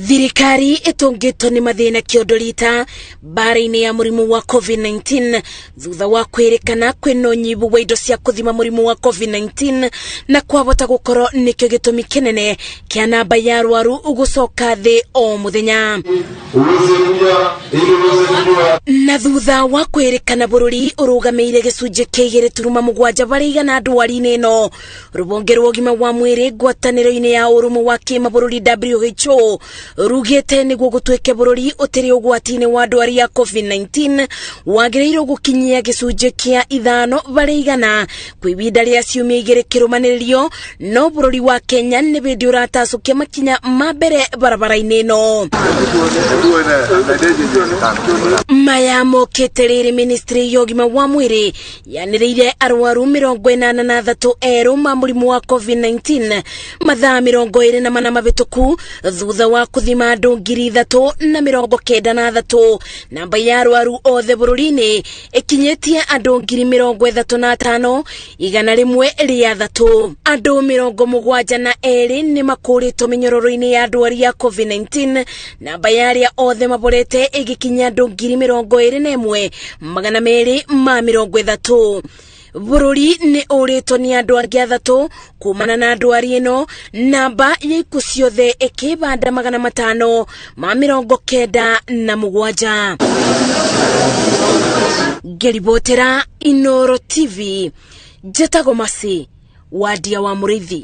Thirikari ĩtũngĩtwo nĩ mathĩna kĩondo rita mbara-inĩ ya mũrimũ wa COVID-19 thutha wa kwĩrĩkana kwĩna ũnyihu wa indo cia kũthima mũrimũ wa COVID-19 na kwabota gũkorwo nĩkĩo gĩtũmi kĩnene kĩa namba ya arwaru gũcoka thĩ o mũthenya. Na thutha wa kwĩrĩkana bũrũri ũrũgamĩire gĩcunjĩ kĩa 2.7 harĩ igana ndwari-inĩ ĩno, rũhonge rwa ũgima wa mwĩrĩ ngwatanĩro-inĩ ya ũrũmwe wa kĩmabũrũri WHO rugĩte nĩguo gũtuĩke bũrũri ũtĩrĩ ũgwati-inĩ wa ndwari ya COVID-19 wagĩrĩirwo gũkinyia gĩcunjĩ kĩa 5 harĩ igana kwa ihinda rĩa ciumia 2 kĩrũmanĩrĩrio, no bũrũri wa Kenya nĩ hĩndĩ ũratacũkia makinya ma mbere barabara-inĩ ĩno. Maya mokĩte rĩrĩ ministry ya ũgima wa mwĩrĩ yanĩrĩire arwaru 83 erũ ma mũrimũ wa COVID-19 mathaa 24 mabĩtũku thutha wa kũthima andũ 3,093. Namba ya arwaru othe bũrũri-inĩ ĩkinyĩtie andũ 35,103. Andũ 72 nĩ makũrĩtwo mĩnyororo-inĩ ya ndwari ya COVID-19, namba ya arĩa othe maborete ĩgĩkinya andũ 21,230. Bũrũri nĩ ũrĩtwo nĩ andũ angĩ 3 kumana na ndwari ĩno, namba ya ikuũ ciothe ĩkĩbanda 597. Ngĩribotera Inoro TV, njĩtagwo Masi Wadia wa Mũrĩithi.